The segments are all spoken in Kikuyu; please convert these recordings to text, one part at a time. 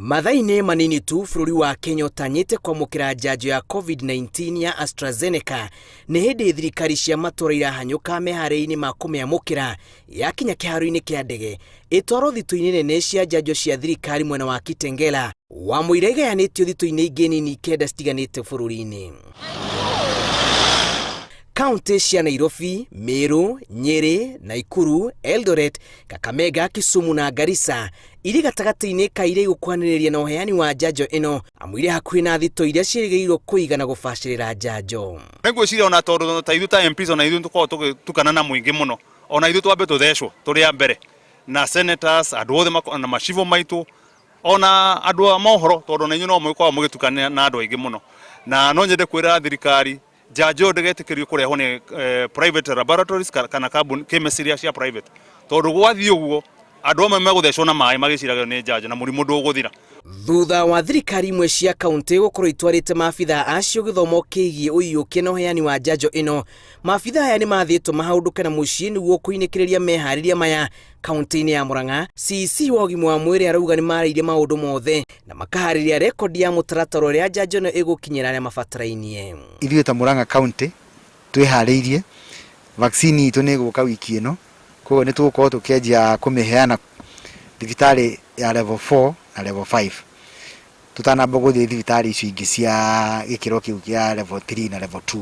Mathaa-inĩ manini tu bũrũri wa Kenya ũtanyĩte kwamũkĩra njanjo ya COVID-19 ya AstraZeneca nĩ hĩndĩ thirikari cia matũũra irahanyũka meharĩria-inĩ ma kũmĩamũkĩra yakinya kĩharo-inĩ kĩa ndege ĩtwarwo thitũ-inĩ nene cia njanjo cia thirikari mwena wa Kitengela wamũira igayanĩtio thitũ-inĩ ingĩ nini kenda citiganĩte bũrũri-inĩ. Kaunti cia Nairobi, Meru, Nyeri, Naikuru, Eldoret, Kakamega, Kisumu na Garissa irĩ gatagatĩ-inĩ ka iria igũkuhanĩrĩria na ũheani wa njanjo ĩno amu irĩ hakuhĩ na thito iria ciĩrĩgĩrĩirwo kũiga na gũbacĩrĩra njanjo. Nĩ ngwĩciria ona tondũ ta ithuĩ ta MPs ona ithuĩ tũkoragwo tũgĩtukana na mũingĩ mũno, ona ithuĩ twambe tũthecwo tũrĩ a mbere na senators, andũ othe na macibũ maitũ ona andũ a mohoro tondũ ona inyuĩ no mũgĩkoragwo mũgĩtukana na andũ aingĩ mũno. Na no nyende kwĩra thirikari njanjo ĩyo ndĩgetĩkĩrio kũrehwo nĩ private laboratories kana kambuni chemist iria cia private tondũ gwathiĩ ũguo andũ amwe megũthecwo na maĩ magĩciraga nĩ njanjo na mũrimũ ndũgũthira. Thutha wa thirikari imwe cia kaunti gũkorwo itwarĩte maabithaa acio gĩthomo kĩgiĩ ũiyũkia na ũheani wa njanjo ĩno, maabithaa aya nĩmathĩtwo mahaũndũke na mũciĩ nĩguo kũinĩkĩrĩria meharĩria maya kaunti-inĩ ya Murang'a. CEC wa ũgima wa mwĩrĩ arauga nĩmarĩirie maũndũ mothe na makaharĩria rekondi ya mũtaratara ũrĩa njanjo ĩno ĩgũkinyĩra arĩa mabatarainie. Ithuĩ ta Murang'a County twĩharĩirie, vaccine itũ nĩ ĩgũka wiki ĩno, koguo nĩ tũgũkorwo tũkĩanjia kũmĩheana thibitarĩ ya level 4 na level 5 tũtanamba gũthiĩ thibitarĩ icio ingĩ cia gĩkĩro kĩu kĩa level 3 na level 2.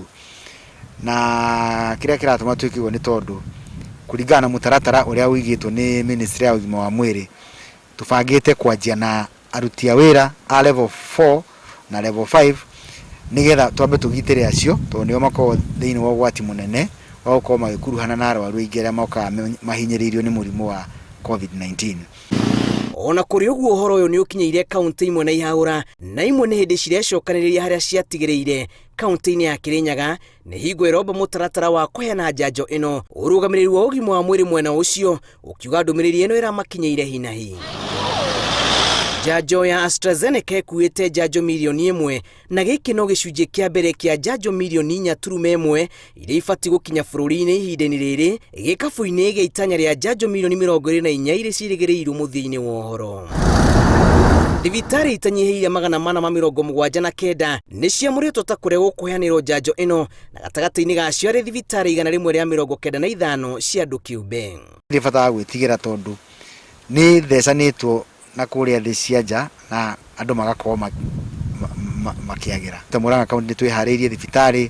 Na kĩrĩa kĩratũma twĩke ũguo nĩ tondũ kũringana na mũtaratara ũrĩa ũigĩtwo nĩ ministry ya ũgima wa mwĩrĩ, tũbangĩte kwanjia na aruti a wĩra a level 4 na level 5 nĩgetha twambe tũgitĩre acio tondũ nĩo makoragwo thĩinĩ wa ũgwati mũnene wa gũkorwo magĩkuruhana na arwaru aingĩ arĩa mokaga mahinyĩrĩirio nĩ mũrimũ wa COVID-19. Ona kũrĩ ũguo ũhoro ũyũ nĩ ũkinyĩire kaunti imwe na ihaũra na imwe nĩ hĩndĩ cirecokanĩrĩria harĩa ciatigĩrĩire. Kaunti-inĩ ya Kirinyaga nĩ hingo ĩromba mũtaratara wa kũheana njanjo ĩno. Ũrũgamĩrĩri wa ũgima wa mwĩrĩ mwena ũcio ũkiuga ndũmĩrĩri ĩno ĩramakinyĩire hinahi. Njanjo ya AstraZeneca ĩkuĩte njanjo mirioni ĩmwe na gĩkĩ no gĩcunjĩ kĩa mbere kĩa njanjo mirioni inya turuma ĩmwe iria ibatiĩ gũkinya bũrũri-inĩ ihinda-inĩ rĩrĩ gĩkabũ-inĩ gĩa itanya rĩa njanjo mirioni 24 iria ciĩrĩgĩrĩirwo mũthia-inĩ wa ũhoro. Thibitarĩ itanyihĩire 479 nĩ ciamũrĩtwo ta kũrĩa gũkũheanĩrwo njanjo ĩno na gatagatĩ-inĩ gacio arĩ thibitarĩ 195 cia andũ kĩũmbe. Ndirĩ bata wa gwĩtigĩra tondũ nĩ thecanĩtwo na kũrĩa thĩ cia nja na andũ magakorwo makĩagĩra. Ta Murang'a County nĩ twĩharĩirie thibitarĩ,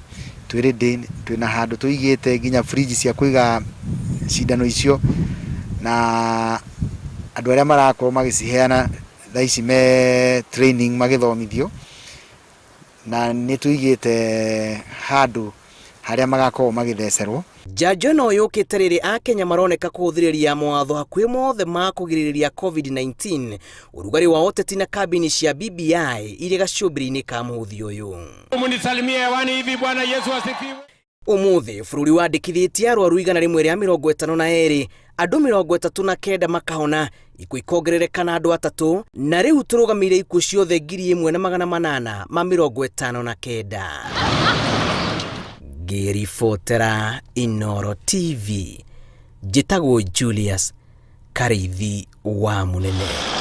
twĩ ready, twĩna handũ tũigĩte nginya fridge cia kũiga cindano icio na andũ arĩa marakorwo magĩciheana thaa ici me training magĩthomithio na nĩ tũigĩte handũ harĩa magakorwo magĩthecerwo. Njanjo ĩno yũkĩte rĩrĩ Akenya maroneka kũhũthĩrĩria mawatho hakuhĩ mothe ma kũgirĩrĩria COVID-19, ũrugarĩ wa ũteti na kambĩini cia BBI irĩ gacũmbĩrĩ-inĩ ka mũhũthi ũyũ. Munisalimie hewani hivi. Bwana Yesu asifiwe. Ũmũthĩ bũrũri wandĩkithĩtie arwaru 152, andũ 39 makahona, ikuũ ikongerereka na andũ atatũ, na rĩu tũrũgamĩire ikuũ ciothe 1859. Ngĩribotera Inooro TV, njĩtagwo Julius Karĩithi wa Mũnene.